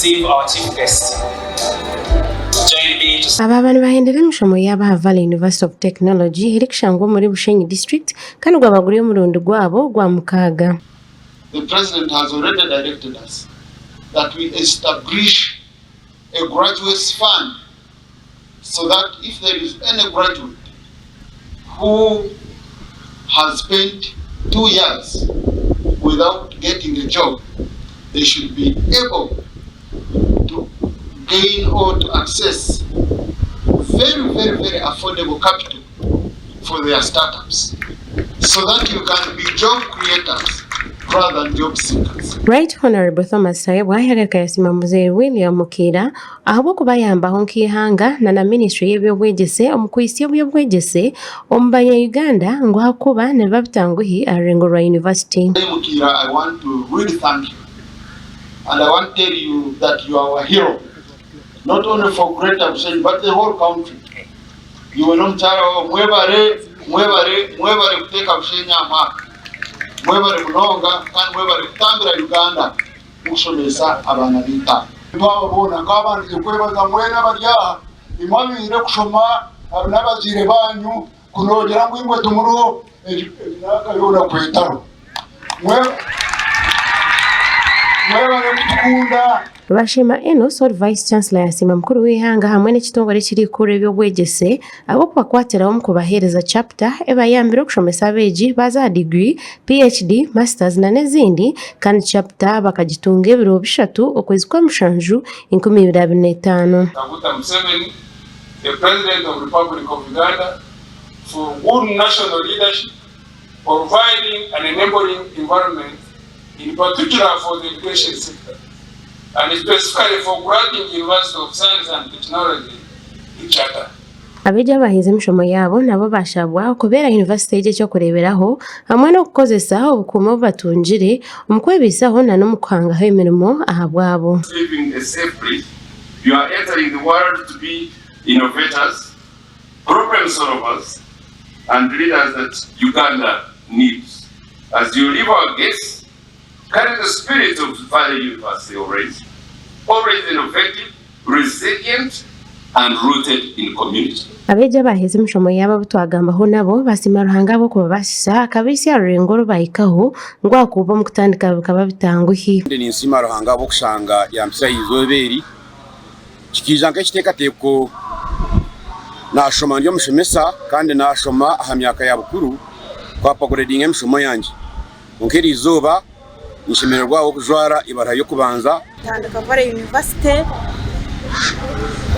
receive our chief guest. Join me to Aba nibahendera emishomo yaabo aha Valley University of Technology erikushangwa omuri Bushenyi District kandi gwaba guri omurundi gwabo gwa mukaaga. The President has already directed us that we establish a graduates fund so that if there is any graduate who has spent 2 years without getting a job, they should be able to gain or to access very, very, very affordable capital for their startups so that you can be job creators rather than job seekers. Right Honourable Thomas Tayebwa yagaruka yasiima Muzeeyi William Mukiira ahabw'okubayambaho nk'eihanga na na minisiture y'eby'obwegyese omu kuhitsya eby'obwegyese omu banya Uganda ngu ahakuba nibiba bitanguhi aha rurengo rwa yunivasite. Mukiira, I want to really thank you and I want to tell you that you are our hero not only for Greater Bushenyi but the whole country. Iwe n'omukyara waawe mwebare, mwebare, mwebare kuteeka Bushenyi aha maaka. Mwebare munonga kandi mwebare kutambira Uganda mukushomesa abaana baitu aba. Twaba boona nk'abandize kwebaza mwena abari aha, imwe abaire kushoma n'abazaire banyu ku noogira ngu imwe timuriho egi myaka yoona ku etariho. Mwebare kutukunda. Rwashema Enos ori Vice Chancellor yasiima mukuru w'eihanga hamwe n'ekitongore ekirikukurira eby'obwegyese ahabw'okubakwatiraho omu kubaheereza chapter ebayambire okushomesa abeegi baaza aha diguri, PhD, Masters nana ezindi kandi chapter bakagitunga ebiro bishatu okwezi kwa mushanju 2025. Kaguta Museveni, the President of Republic of Uganda for good national leadership, providing an enabling environment in particular for the education sector and specifically for granting University of Science and Technology the charter. Abeegi abahiize emishomo yaabo nabo baashabwa kubeera yunivasite egi eky'okureeberaho hamwe n'okukozesa obukuumi obu batungire omu kwebaisaho nana omu kuhangaho emirimo ahabwabo. Living a safe place, you are entering the world to be innovators, problem solvers and leaders that Uganda needs. As you leave our gates, carry the spirit of Valley University always, always innovative, resilient and rooted in community. Abeegi abaaheza emishomo yaabo abu twagambaho nabo basiima Ruhanga ahabw'okubabaasisa akabaitsya aha rurengo oru baahikaho ngu ahakuba omu kutandika bikaba bitanguhi. Kandi ninsiima Ruhanga ahabw'okushanga yampitsya aha izooba eri. Kikaija nk'ekiteekateeko naashoma ndi omushomesa kandi naashoma aha myaka ya bukuru ku apaguredinga emishomo yangye. Kwonka eri izooba ninshemererwa ahabw'okujwara ebaruha y'okubanza. Ntandika Valley University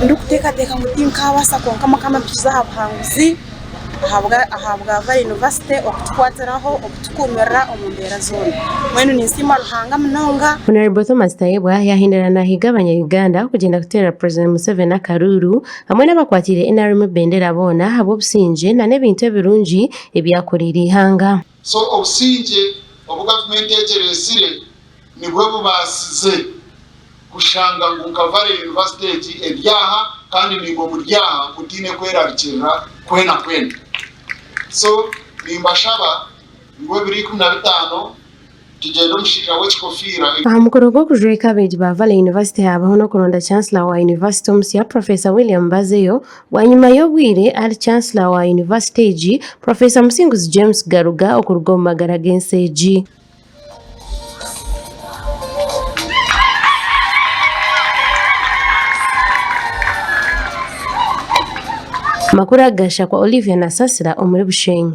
ndikuteekateeka ngu tinkaabaasa kwonka Mukama ampikize aha buhanguzi ahabwa Valley University okutukwatiraho, okutukuumirira omu mbeera zoona. Mbwenu ninsiima Ruhanga munonga. Honourable Thomas Tayebwa yaahindura naahiga abanya Uganda kugyenda kuteerera Purezidenti Museveni akaruuru hamwe n'abakwatiire NRM ebendera boona ahabw'obusingye nana ebintu ebirungi ebi akoreire eihanga. So obusingye obu gavumenti egi ereetsire nibwo bubaasize kushanga ngu nka Valley University egi eri aha kandi naimwe muri aha mutaine kwerarikirira kwena kwena. So nimbashaba ngu ebiro 15 tugyende omushaija w'ekikofiira. Aha mukoro gw'okujweka abeegi ba Valley University haabaho n'okuronda Chancellor wa Yunivasite omusya Professor William Bazeyo bwanyima y'obwire ari Chancellor wa Yunivasite egi Professor Musinguzi James Garuga okuruga omu magara g'ensi egi. Amakuru aga gashakwa Olivia Nasasira omuri Bushenyi.